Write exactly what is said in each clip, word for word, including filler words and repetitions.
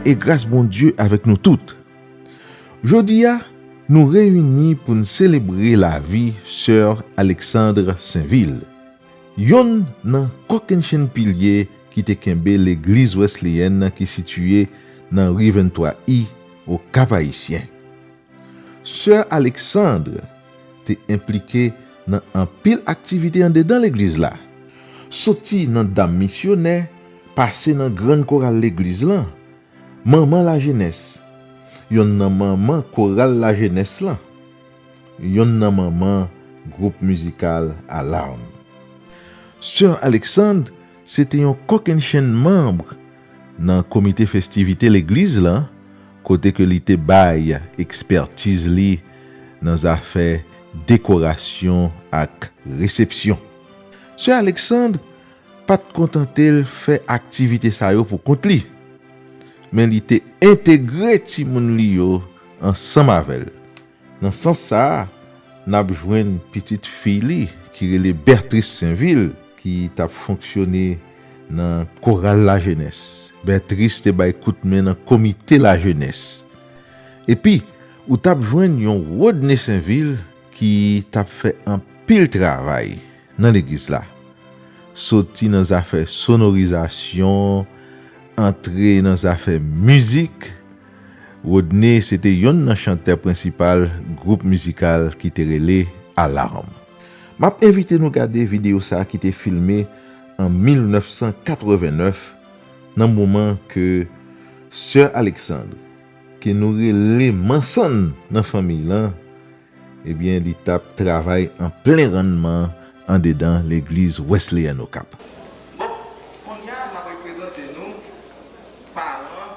e gras Bondye avèk nou tout. Jodi a, nou reyini pou n selebre lavi Sè Alexandre Sainvil, yonn nan kokennchenn pilye ki te kenbe legliz wesleyèn nan ki sitiye nan ri venntwa I, Okap Ayisyen. Sè Alexandre te enplike nan anpil aktivite anndedan legliz la. Soti nan dam misyonè, pase nan grann koral legliz lan, manman lajenès, yonn nan manman koral lajenès lan, yonn nan manman gwoup mizikal Alarm. Sè Alexandre se te yon kokennchenn manm nan komite festivite legliz lan, kote ke li te bay ekspètiz li nan zafè dekorasyon ak resepsyon. Sè Alexandre pa t kontante l fè aktivite sa yo pou kont li, men li te entegre timoun li yo ansanm avè l. Nan sans sa a, n ap jwenn pitit fi li ki rele Bertrice Sainvil, ki t ap fonksyone nan koral lajenès. Bertrice te bay kout men nan komite lajenès. Epi, ou t ap jwenn yon Rodney Sainvil ki t ap fè anpil travay nan legliz la. Soti nan zafè sonorizasyon, antre nan zafè mizik, Rodney se te yonn nan chantè prensipal gwoup mizikal ki te rele Alarm. M ap envite nou gade videyo sa a ki te filme an mil nèf san katrevennnèf, nan moman ke Sè Alexandre, ke nou rele Mansann nan fanmiy lan, ebyen, li t ap travay an plen rannman andedan legliz wesleyèn Okap. Bon, kounye a, n ap reprezante nou paran,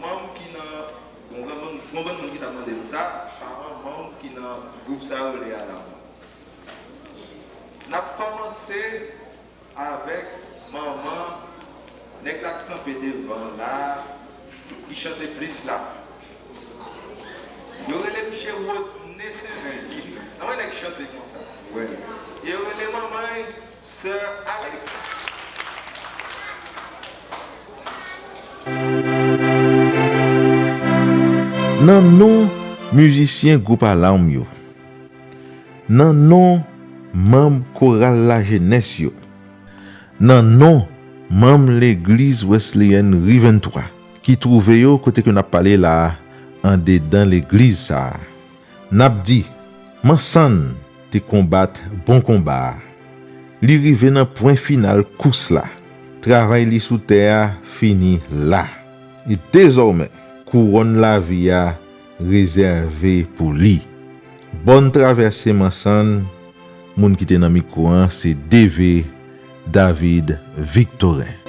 manm ki nan, bon, yon grann moun, yon grann moun ki t ap mande nou sa, paran, manm ki nan gwoup sa yo rele Alarm. N ap kòmanse avèk manman nèg la k kanpe devan la, ki chante plis la. Yo rele misye Rodney Sainvil. Nan wè nèg chante konsa. Wè. E yo rele manman l Sè Alex. Nan non mizisyen gwoup Alarm yo, nan non manm koral lajenès yo, nan non manm legliz wesleyèn Ri venntwa ki twouve yo kote ke n ap pale la a, andedan legliz sa a, n ap di, Mansann te konbat bon konba a. Li rive nan pwen final kous la. Travay li sou tè a fini la. E dezòmè, kouwòn lavi a rezève pou li. Bòn travèse Mansann, moun ki te nan mikwo an se D V David Victorin.